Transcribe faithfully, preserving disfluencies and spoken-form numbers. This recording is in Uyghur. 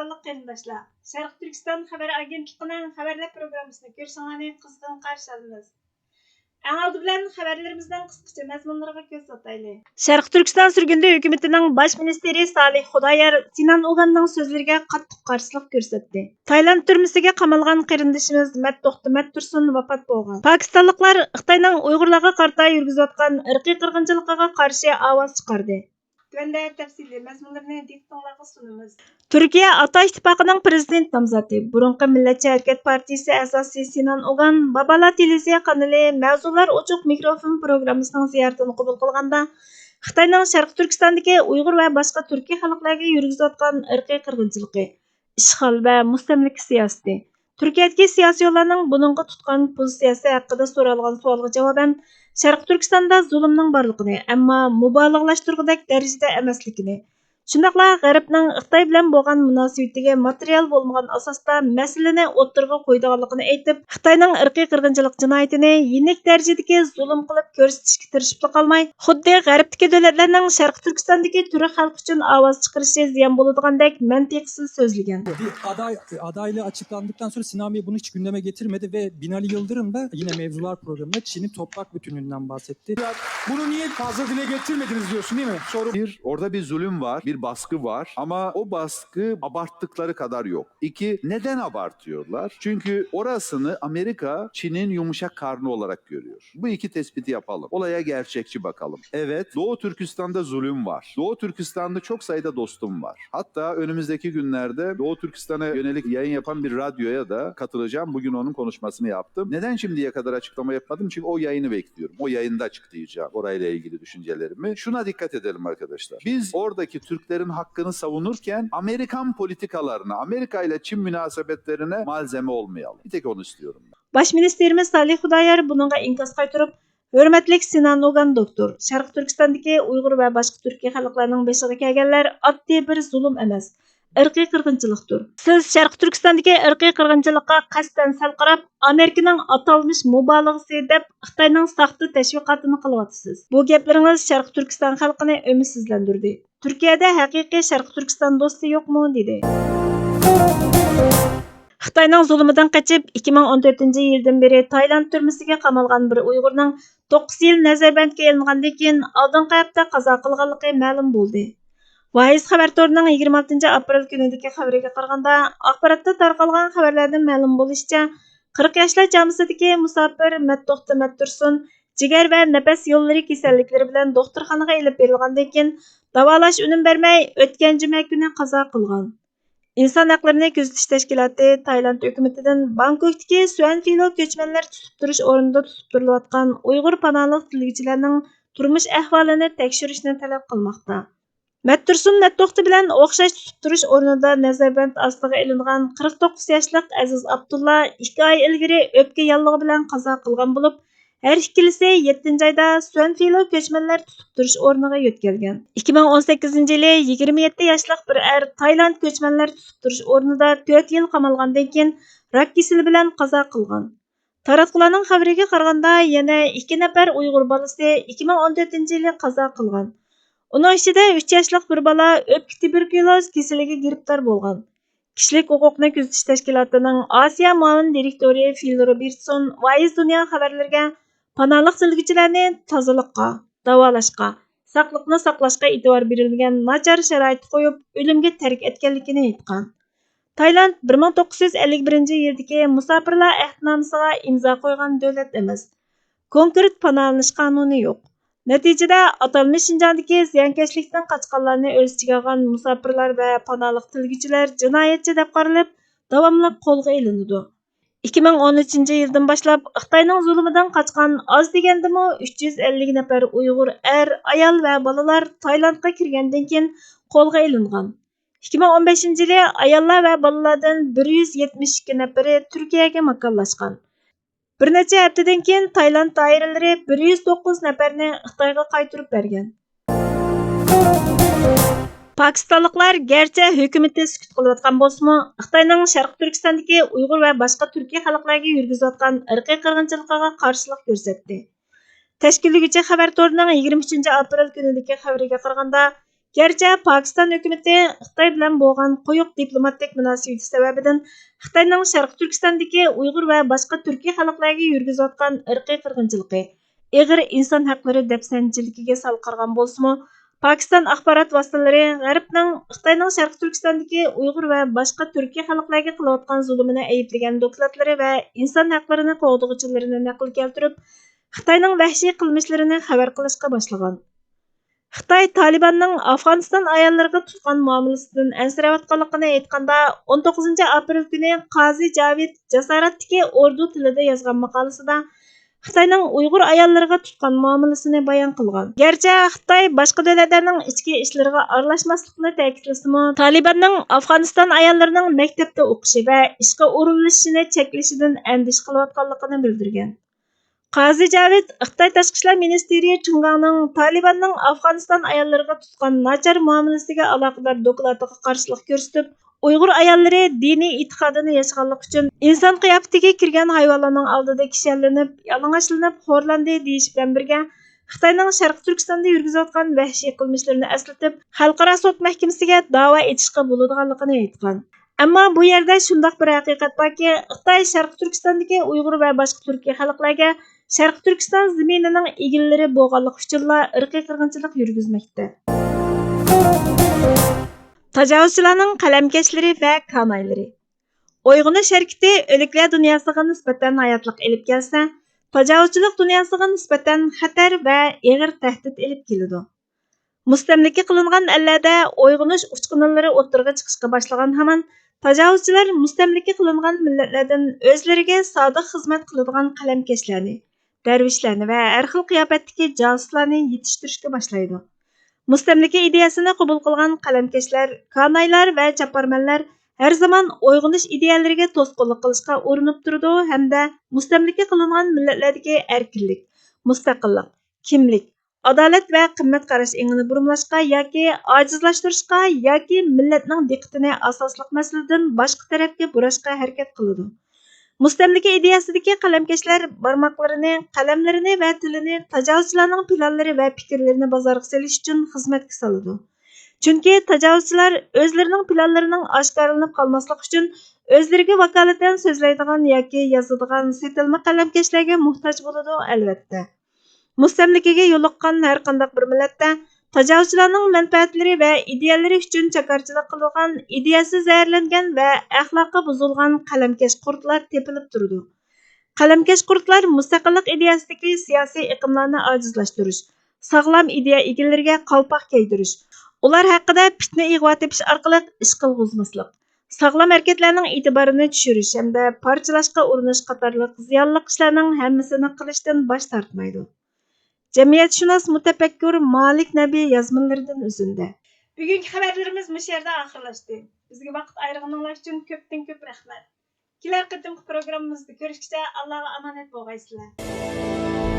قېرىنداشلار، شەرقىي تۈركىستان خەۋەر ئاگېنتلىقىنىڭ خەۋەرلەر پروگراممىسىنى كۆرۈشۈڭلارنى قىزغىن قارشى ئالىمىز. ئەڭ ئالدى بىلەن خەۋەرلىرىمىزنىڭ قىسقىچە مەزمۇنلىرىغا كۆز ئاتايلى. شەرقىي تۈركىستان سۈرگۈندە ھۆكۈمىتىنىڭ باش مىنىستىرى سالىھ خۇدايار سىنان ئوگاننىڭ سۆزلىرىگە قاتتىق قارشىلىق كۆرسەتتى. تايلاند تۈرمىسىگە قامالغان قېرىندىشىمىز مەتتوختى مەتتۇرسۇن ۋاپات بولغان. پاكىستانلىقلار خىتاينىڭ ئۇيغۇرلارغا قارىتا يۈرگۈزۈۋاتقان ئىرقىي قىرغىنچىلىقىغا قارشى ئاۋاز چىقاردى. تۆۋەندە تەپسىلىي مەزمۇنلىرىنى دىققىتىڭلارغا سۇنىمىز. تۈركىيە ئاتا ئىتتىپاقىنىڭ پىرېزىدېنت نامزاتى، بۇرۇنقى مىللەتچى ھەرىكەت پارتىيىسى ئەزاسى سىنان ئوگان بابالا تېلېۋىزىيە قانىلى مەۋزۇلار ئوچۇق مىكروفون پروگراممىسىنىڭ زىيارىتىنى قوبۇل قىلغاندا، خىتاينىڭ شەرقىي تۈركىستاندىكى ئۇيغۇر ۋە باشقا تۈركىي خەلقلەرگە يۈرگۈزۈۋاتقان ئىرقىي قىرغىنچىلىقى، ئىشغال ۋە مۇستەملىكە سىياسىتى، تۈركىيەدىكى سىياسىيونلارنىڭ بۇنىڭغا تۇتقان پوزىتسىيەسى ھەققىدە سورالغان سوئالغا جاۋابەن، شەرقىي تۈركىستاندا زۇلۇمنىڭ بارلىقىنى، ئەمما مۇبالىغىلەشتۈرگۈدەك دەرىجىدە ئەمەسلىكىنى، شۇنداقلا غەربنىڭ خىتاي بىلەن بولغان مۇناسىۋىتىگە ماتېرىيال بولمىغان ئاساستا مەسىلىنى ئوتتۇرىغا قويىدىغانلىقىنى ئېيتىپ، خىتاينىڭ ئىرقىي قىرغىنچىلىق جىنايىتىنى يېنىك دەرىجىدىكى زۇلۇم قىلىپ كۆرسىتىشكە تىرىشىپلا قالماي، خۇددى غەربتىكى دۆلەتلەرنىڭ شەرقىي تۈركىستاندىكى تۈرك خەلقى ئۈچۈن ئاۋاز چىقىرىشى زىيان بولىدىغاندەك مەنتىقسىز سۆزلىگەن. Bir aday, adaylığı açıklandıktan sonra Sinan Bey bunu hiç gündeme getirmedi ve Binali Yıldırım da yine mevzular programında Çin'in toprak bütünlüğünden bahsetti. Bunu niye fazla dile getirmediniz diyorsun, değil mi? Soru. Bir, orada bir zulüm var, bir baskı var ama o baskı abarttıkları kadar yok. İki, neden abartıyorlar? Çünkü orasını Amerika Çin'in yumuşak karnı olarak görüyor. Bu iki tespiti yapalım. Olaya gerçekçi bakalım. Evet, Doğu Türkistan'da zulüm var. Doğu Türkistan'da çok sayıda dostum var. Hatta önümüzdeki günlerde Doğu Türkistan'a yönelik yayın yapan bir radyoya da katılacağım. Bugün onun konuşmasını yaptım. Neden şimdiye kadar açıklama yapmadım? Çünkü o yayını bekliyorum. O yayında açıklayacağım orayla ilgili düşüncelerimi. Şuna dikkat edelim arkadaşlar. Biz oradaki Türklerin hakkını savunurken Amerikan politikalarına, Amerika ile Çin münasebetlerine malzeme olmayalım. Bir tek onu istiyorum. باش مىنىستىرىمىز سالىھ خۇدايار بۇنىڭغا ئىنكاس قايتۇرۇپ، ھۆرمەتلىك سىنان ئوگان دوكتور، شەرقىي تۈركىستاندىكى ئۇيغۇر ۋە باشقا تۈركىي خەلقلەرنىڭ بېشىغا كەلگەنلەر ئاددىي بىر زۇلۇم ئەمەس، ئىرقىي قىرغىنچىلىقتۇر. سىز شەرقىي تۈركىستاندىكى ئىرقىي قىرغىنچىلىققا قەستەن سەل قاراپ، ئامېرىكىنىڭ ئاتالمىش مۇبالىغىسى دەپ خىتاينىڭ ساختا تەشۋىقاتىنى قىلىۋاتىسىز. بۇ گەپلىرىڭىز شەرقىي تۈركىستان خەلقىنى ئۈمىدسىزلەندۈردى. تۈركىيەدە ھەقىقىي شەرقىي تۈركىستان دوستى يوقمۇ؟ دېدى. خىتاينىڭ زۇلۇمىدىن قېچىپ، ئىككى مىڭ ئون تۆتىنچى يىلدىن بېرى تايلاند تۈرمىسىگە قامالغان بىر ئۇيغۇرنىڭ توققۇز يىل نەزەربەندكە ئېلىنغاندىن كېيىن، ئالدىنقى ھەپتە قازا قىلغانلىقى مەلۇم بولدى. ۋايس خەۋەر تورىنىڭ يىگىرمە ئالتىنچى ئاپرېل كۈنىدىكى خەۋىرىگە قارىغاندا، ئاخباراتتا تارقالغان خەۋەرلەردىن مەلۇم بولۇشىچە، قىرىق ياشلار چامىسىدىكى مۇساپىر مەتتوختى مەتتۇرسۇن جىگەر ۋە نەپەس يوللىرى كېسەللىكلىرى بىلەن دوختۇرخانىغا ئېلىپ بېرىلغاندىن كېيىن، داۋالاش ئۈنۈم بەرمەي، ئۆتكەن جۈمە كۈنى قازا قىلغان. ئىنسان ھەقلىرىنى كۆزىتىش تەشكىلاتى تايلاند ھۆكۈمىتىدىن بانكوكتىكى سۈەنفىلو كۆچمەنلەر تۇتۇپ تۇرۇش ئورنىدا تۇتۇپ تۇرۇلۇۋاتقان ئۇيغۇر پاناھلىق تىلىگۈچىلەرنىڭ تۇرمۇش ئەھۋالىنى تەكشۈرۈشنى تەلەپ قىلماقتا. مەتتۇرسۇن مەتتوختى بىلەن ئوخشاش تۇتۇپ تۇرۇش ئورنىدا نەزەربەند ئاستىغا ئېلىنغان قىرىق توققۇز ياشلىق ئەزىز ئابدۇللا ئىككى ئاي ئىلگىرى ئۆپكە ياللۇغى بىلەن قازا قىلغان بولۇپ، ھەر ئىككىلىسى يەتتىنچى ئايدا سۈەنفىلو كۆچمەنلەر تۇتۇپ تۇرۇش ئورنىغا يۆتكەلگەن. ئىككى مىڭ ئون سەككىزىنچى يىلى يىگىرمە يەتتە ياشلىق بىر ئەر تايلاند كۆچمەنلەر تۇتۇپ تۇرۇش ئورنىدا تۆت يىل قامالغاندىن كېيىن، راك كېسىلى بىلەن قازا قىلغان. تاراتقۇلارنىڭ خەۋىرىگە قارىغاندا، يەنە ئىككى نەپەر ئۇيغۇر بالىسى ئىككى مىڭ ئون تۆتىنچى يىلى قازا قىلغان. ئۇنىڭ ئىچىدە ئۈچ ياشلىق بىر بالا ئۆپكە تۇبېركۇلوز كېسىلىگە گىرىپتار بولغان. كىشىلىك ھوقۇقنى كۆزىتىش تەشكىلاتىنىڭ ئاسىيا مۇئاۋىن دىرېكتورى فىل روبېرتسون ۋايىز دۇنيا خەۋەرلىرىگە پاناھلىق تىلىگۈچىلەرنى تازىلىققا، داۋالاشقا، ساقلىقنى ساقلاشقا ئېتىبار بېرىلمىگەن ناچار شارائىتتا قويۇپ، ئۆلۈمگە تەرك ئەتكەنلىكىنى ئېيتقان. تايلاند بىر مىڭ توققۇز يۈز ئەللىك بىرىنچى يىلدىكى مۇساپىرلار ئەھدىنامىسىغا ئىمزا قويغان دۆلەت ئەمەس. كونكرېت پاناھلىنىش قانۇنى يوق. نەتىجىدە، ئاتالمىش شىنجاڭدىكى زىيانكەشلىكتىن قاچقانلارنى ئۆز ئىچىگە ئالغان مۇساپىرلار ۋە پاناھلىق تىلىگۈچىلەر جىنايەتچى دەپ قارىلىپ، داۋاملىق قولغا ئېلىنىدۇ. ئىككى مىڭ ئون ئۈچىنچى يىلدىن باشلاپ، خىتاينىڭ زۇلۇمىدىن قاچقان ئاز دېگەندىمۇ ئۈچ يۈز ئەللىك نەپەر ئۇيغۇر ئەر، ئايال ۋە بالىلار تايلاندقا كىرگەندىن كېيىن قولغا ئېلىنغان. ئىككى مىڭ ئون بەشىنچى يىلى ئاياللار ۋە بالىلاردىن بىر يۈز يەتمىش ئىككى نەپىرى تۈركىيەگە ماكانلاشقان. بىر نەچچە ھەپتىدىن كېيىن تايلاند دائىرىلىرى بىر يۈز توققۇز نەپەرنى خىتايغا قايتۇرۇپ بەرگەن. پاكىستانلىقلار گەرچە ھۆكۈمىتى سۈكۈت قىلىۋاتقان بولسىمۇ، خىتاينىڭ شەرقىي تۈركىستاندىكى ئۇيغۇر ۋە باشقا تۈركىي خەلقلەرگە يۈرگۈزۈۋاتقان ئىرقىي قىرغىنچىلىقىغا قارشىلىق كۆرسەتتى. تەشكىللىگۈچى خەۋەر تورىنىڭ يىگىرمە ئۈچىنچى ئاپرېل كۈنىدىكى خەۋىرىگە قارىغاندا، گەرچە پاكىستان ھۆكۈمىتى خىتاي بىلەن بولغان قويۇق دىپلوماتىك مۇناسىۋىتى سەۋەبىدىن خىتاينىڭ شەرقىي تۈركىستاندىكى ئۇيغۇر ۋە باشقا تۈركىي خەلقلەرگە يۈرگۈزۈۋاتقان ئىرقىي قىرغىنچىلىقى، ئېغىر ئىنسان ھەقلىرى دەپسەندىچىلىكىگە سەل قارىغان بولسىمۇ، پاكىستان ئاخبارات ۋاسىتىلىرى غەربنىڭ خىتاينىڭ شەرقىي تۈركىستاندىكى ئۇيغۇر ۋە باشقا تۈركىي خەلقلەرگە قىلىۋاتقان زۇلۇمىنى ئەيىبلىگەن دوكلاتلىرى ۋە ئىنسان ھەقلىرىنى قوغدىغۇچىلىرىنى نەقىل كەلتۈرۈپ، خىتاينىڭ ۋەھشىي قىلمىشلىرىنى خەۋەر قىلىشقا باشلىغان. خىتاي تالىباننىڭ ئافغانىستان ئاياللىرىغا تۇتقان مۇئامىلىسىدىن ئەنسىرەۋاتقانلىقىنى ئېيتقاندا، ئون توققۇزىنچى ئاپرېل كۈنى قازى جاۋىد جاسارەتتىكى ئوردۇ تىلىدا يازغان ماقالىسىدا، خىتاينىڭ ئۇيغۇر ئاياللىرىغا تۇتقان مۇئامىلىسىنى بايان قىلغان. گەرچە خىتاي باشقا دۆلەتلەرنىڭ ئىچكى ئىشلىرىغا ئارىلاشماسلىقىنى تەكىتلىسىمۇ، تالىباننىڭ ئافغانىستان ئاياللىرىنىڭ مەكتەپتە ئوقۇشى ۋە ئىشقا ئورۇنلىشىشىنى چەكلىشىدىن ئەندىشە قىلىۋاتقانلىقىنى بىلدۈرگەن. قازى جاۋىد خىتاي تاشقى ئىشلار مىنىستىرى چېڭ گاڭنىڭ تالىباننىڭ ئافغانىستان ئاياللىرىغا تۇتقان ناچار مۇئامىلىسىگە ئالاقىدار دوكلاتىغا قارشىلىق كۆرسىتىپ، ئۇيغۇر ئاياللىرى دىنىي ئېتىقادىنى ياشىغانلىقى ئۈچۈن ئىنسان قىياپىتىگە كىرگەن ھايۋانلارنىڭ ئالدىدا كىشەنلىنىپ، يالىڭاچلىنىپ، خورلاندى دېيىش بىلەن بىرگە، خىتاينىڭ شەرقىي تۈركىستاندا يۈرگۈزۈۋاتقان ۋەھشىي قىلمىشلىرىنى ئەسلىتىپ، خەلقئارا سوت مەھكىمىسىگە دەۋا ئېچىشقا بولىدىغانلىقىنى ئېيتقان. ئەمما بۇ يەردە شۇنداق بىر ھەقىقەت باركى، خىتاي شەرقىي تۈركىستاندىكى ئۇيغۇر ۋە باشقا تۈركىي خەلقلەرگە شەرقىي تۈركىستان زېمىنىنىڭ ئىگىلىرى بولغانلىقى ئۈچۈنلا ئىرقىي قىرغىنچىلىق يۈرگۈزمەكتە. تاجاۋۇزچىلارنىڭ قەلەمكەشلىرى ۋە كانايلىرى. ئويغىنىش ھەرىكىتى ئۆلۈكلەر دۇنياسىغا نىسبەتەن ھاياتلىق ئېلىپ كەلسە، تاجاۋۇزچىلىق دۇنياسىغا نىسبەتەن خەتەر ۋە ئېغىر تەھدىت ئېلىپ كېلىدۇ. مۇستەملىكە قىلىنغان ئەللەردە ئويغىنىش ئۇچقۇنلىرى ئوتتۇرىغا چىقىشقا باشلىغان ھامان، تاجاۋۇزچىلار مۇستەملىكە قىلىنغان مىللەتلەردىن ئۆزلىرىگە سادىق خىزمەت قىلىدىغان قەلەمكەشلەرنى، دەرۋىشلەرنى ۋە ھەر خىل قىياپەتتىكى جاسۇسلارنى يېتىشتۈرۈشكە باشلايدۇ. مۇستەملىكە ئىدىيەسىنى قوبۇل قىلغان قەلەمكەشلەر، كانايلار ۋە چاپارمەنلەر ھەر زامان ئويغىنىش ئىدىيەلىرىگە توسقۇنلۇق قىلىشقا ئۇرۇنۇپ تۇرىدۇ ھەمدە مۇستەملىكە قىلىنغان مىللەتلەردىكى ئەركىنلىك، مۇستەقىللىق، كىملىك، ئادالەت ۋە قىممەت قاراش ئېڭىنى بۇرمىلاشقا ياكى ئاجىزلاشتۇرۇشقا ياكى مىللەتنىڭ دىققىتىنى ئاساسلىق مەسىلىدىن باشقا تەرەپكە بۇراشقا ھەرىكەت قىلىدۇ. مۇستەملىكە ئىدىيەسىدىكى قەلەمكەشلەر بارماقلىرىنى، قەلەملىرىنى ۋە تىلىنى تاجاۋۇزچىلارنىڭ پىلانلىرى ۋە پىكىرلىرىنى بازارغا سېلىش ئۈچۈن خىزمەتكە سالىدۇ. چۈنكى تاجاۋۇزچىلار ئۆزلىرىنىڭ پىلانلىرىنىڭ ئاشكارىلىنىپ قالماسلىقى ئۈچۈن ئۆزلىرىگە ۋاكالىتەن سۆزلەيدىغان ياكى يازىدىغان سېتىلما قەلەمكەشلەرگە موھتاج بولىدۇ، ئەلۋەتتە. مۇستەملىكىگە يولۇققان ھەر قانداق بىر مىللەتتە تاجاۋۇزچىلارنىڭ مەنپەئەتلىرى ۋە ئىدىيەلىرى ئۈچۈن چاكارچىلىق قىلىدىغان، ئىدىيەسى زەھەرلەنگەن ۋە ئەخلاقى بۇزۇلغان قەلەمكەش قۇرتلار تېپىلىپ تۇرىدۇ. قەلەمكەش قۇرتلار مۇستەقىللىق ئىدىيەسىدىكى سىياسىي ئېقىملارنى ئاجىزلاشتۇرۇش، ساغلام ئىدىيە ئىگىلىرىگە قالپاق كىيدۈرۈش، ئۇلار ھەققىدە پىتنە ئىغۋا تېپىش ئارقىلىق ئىش قىلغۇزماسلىق، ساغلام ھەرىكەتلەرنىڭ ئېتىبارىنى چۈشۈرۈش ھەمدە پارچىلاشقا ئۇرۇنۇش قاتارلىق زىيانلىق ئىشلارنىڭ ھەممىسىنى قىلىشتىن باش تارتمايدۇ. جەمئىيەتشۇناس مۇتەپەككۇر مالىك نەبى يازمىلىرىدىن ئۈزۈندە. بۈگۈنكى خەۋەرلىرىمىز مۇشۇ يەردە ئاخىرلاشتى. بىزگە ۋاقىت ئايرىغىنىڭلار ئۈچۈن كۆپتىن كۆپ رەھمەت. كېلەر قېتىمقى پروگراممىمىزدا كۆرۈشكىچە ئاللاغا ئامانەت بولغايسىلەر.